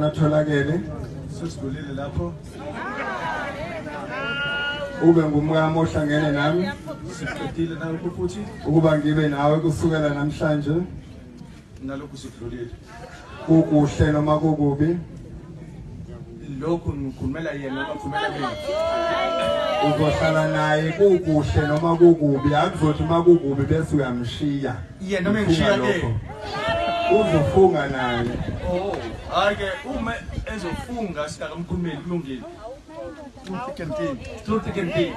Lona Tholakele. Sesidlulile lapho. Ube ngumkami ohlangene nami. Siqedile nalokho futhi. Ukuba ngibe nawe kusukela namhlanje. Nalokhu sidlulile. Kukuhle noma kukubi. Lokhu ngikhulumela yena noma ngikhulumela mina. Uzohlala naye kukuhle noma kukubi, akuzothi uma kukubi bese uyamshiya. Yena uma engishiya ke. Uzofunga naye. Oh, hayi ke uma ezofunga singakamkhulumeli kulungile. Truth can thin. Truth can thin.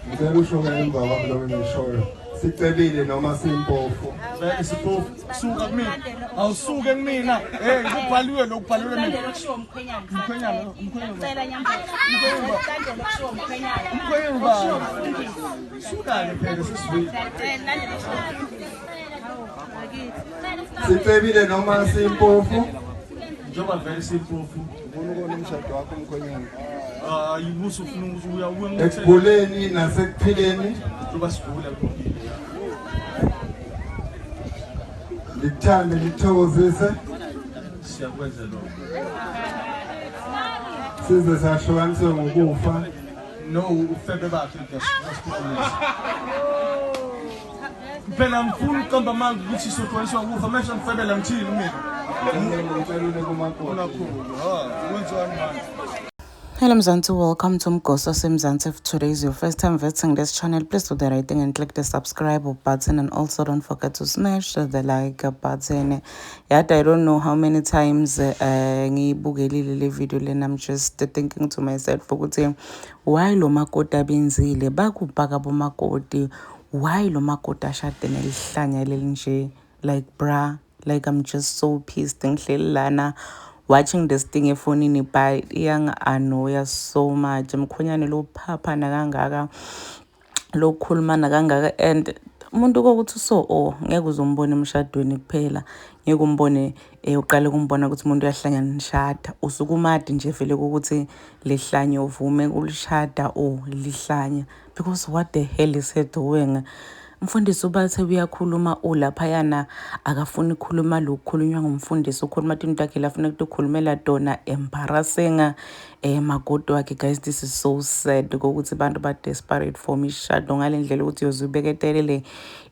Ngicela usho ke emva kwami lokho engishoyo. Sicebile noma simpofu. Vele siphofu. Suka kumina. Awusuke kumina. Hey, kubhaliwe lokhu kubhaliwe mina. Landela okushiwo umkhwenyana. Umkhwenyana, umkhwenyana. Ngicela Nyambose. Landela okushiwo umkhwenyana. Umkhwenyana Okushiwo ubani? umfundisi. Suka-ke phela sesivile. Ngiyacela landela okushiwo umfundisi. Hawu, bakithi. Sicebile noma simpofu. Njengoba vele simpofu. Ufuna ukona umshado wakho umkhwenyana. Hayi busu ufuna ukuthi uya uye Ekuguleni nasekuphileni. Njengoba sigula kulungile. Ngikuthande ngikuthokozise. Siyakwenza lokho. Size sahlukaniswe ngokufa. No, ufebe bakhe ngiyasikhulumisa. Phela ngifuna ukuqamba amanga ukuthi sohlukaniswa ukufa manje ngifebela ngithini mina? Ngicela unike umakoti. Unakhulu, ha, wenziwani manje? Hello Mzansi, welcome to Mgosi Wasemzansi. If today is your first time visiting this channel, please do the right thing and click the subscribe button, and also don't forget to smash the like button. Yet I don't know how many times ngiyibukelile le video lena. I'm just thinking to myself ukuthi why lo makoti abenzile bakubhaka bomakoti, why lo makoti ashade nelihlanya lelinje, like bra, like I'm just so pissed. Ngihleli lana watching this thing efonini, but iyangi-annoya so much. Mkhwenyane lo phaphana kangaka, lokukhulumana kangaka, and umuntu kokuthi so oh ngeke uzombona emshadweni kuphela, ngeke umbone uqale kumbona ukuthi umuntu uyahlanya nishada, usuke umadi nje vele ukuthi lihlanye uvume kulishada or lihlanya, because what the hell is he doing? Umfundisi ubathe uyakhuluma ulaphayana akafuni ukukhuluma lokukhulunywa ngumfundisi, ukhuluma into yakhe lafuna ukukhulumela tona, embarrassing makoti wakhe. Guys, this is so sad ukuthi abantu ba desperate for imishado ngale ndlela ukuthi uyoze ubeketelele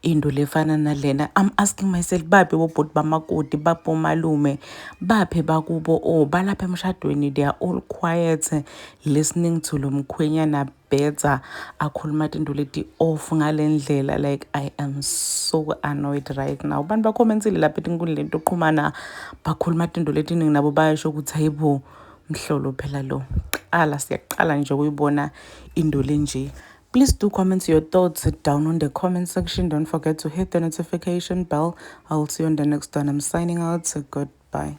into lefana nalena. I'm asking myself, baphi bobhuti bamakoti, baphi omalume, baphi bakubo oh balapha emshadweni? They are all quiet listening to lo mkhwenyana better akhuluma tinto leti off ngale ndlela. Like, I am so annoyed right now. Abantu bakhomentile lapha etinkundleni tokuxhumana, bakhuluma tinto letiningi nabo, bayasho ukuthi hayibo, mhlolo phela lo, qala siyaqala nje ukuyibona into lenje. Please do comment your thoughts down on the comment section. Don't forget to hit the notification bell. I'll see you on the next one. I'm signing out. Goodbye.